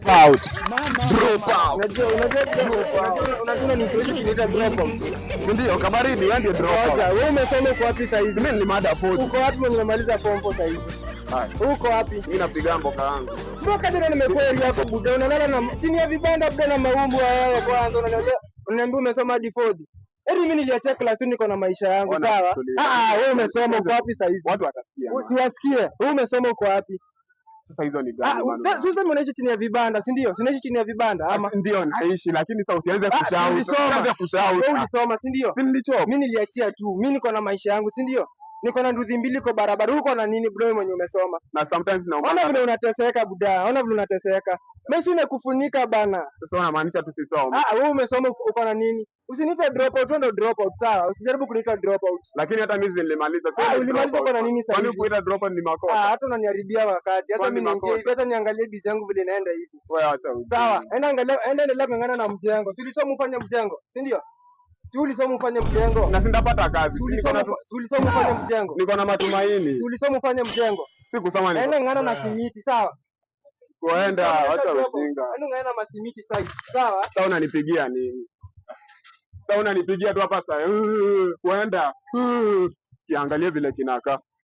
Out. Drop out. Unajua unanifurahisha kuniita drop out. Si ndio? Kabaridi, wewe ndio drop out. Ngoja, wewe umesoma, uko wapi saa hizi? Mimi nilimada fourth. Uko wapi mwenye umemaliza form 4 saa hizi? Haya. Uko wapi? Mimi napiga mboka yangu. Mboka tena nimekweli hapo, buda, unalala na chini ya vibanda, buda, na maumbu haya kwanza unaniambia umesoma hadi fourth. Eti mimi niliachia class 2, niko na maisha yangu, Ona, sawa? tulia. Ah ah, wewe umesoma, uko wapi saa hizi? Watu watasikia, man. Usiwasikie. Wewe umesoma, uko wapi? Sasa hizo ni Ah, gani, man? Sasa unaishi chini ya vibanda, si ndio? Si unaishi chini ya vibanda ama? Ndio naishi, lakini sasa usianze Ah, kushout. ulisoma. Usianze kushout. Wewe ulisoma, si ndio? Si nilichoka. Mimi niliachia tu. Mimi niko na maisha yangu, si ndio? Niko na nduthi mbili kwa barabara. Uko na nini, bro, mwenye umesoma? Na sometimes naomba. Ona vile unateseka, buda. Ona vile unateseka. Maisha imekufunika, bana. Sasa unamaanisha tusisome? Ah, wewe umesoma, uko na nini? Usiniite drop out, wewe ndo drop out, sawa? Usijaribu kuniita drop out. Lakini hata mimi nilimaliza. Sio Ah, ni ulimaliza drop uko na out. nini sasa Kwani hivi? kuita drop out ni Ah, makosa? hata unaniharibia wakati. Hata Kwani mimi niingie makosa? hivi, hata niangalie bizi yangu vile inaenda hivi. Wewe acha ujinga. Sawa, enda angalia, enda endelea kung'ang'ana na mjengo. Si ulisoma ufanye mjengo, si ndio? Si ulisoma ufanye mjengo? Na sindapata kazi. Si Niko na ulisoma, si ulisoma ufanye mjengo? Niko na matumaini. Si ulisoma ufanye mjengo? Si kusoma ni Enda ng'ang'ana na simiti, sawa? kuenda, acha ujinga. Enda ng'ang'ana na masimiti sasa, sawa? Sasa unanipigia nini? Sasa unanipigia tu hapa sasa. Kuenda. Kiangalie vile kinakaa.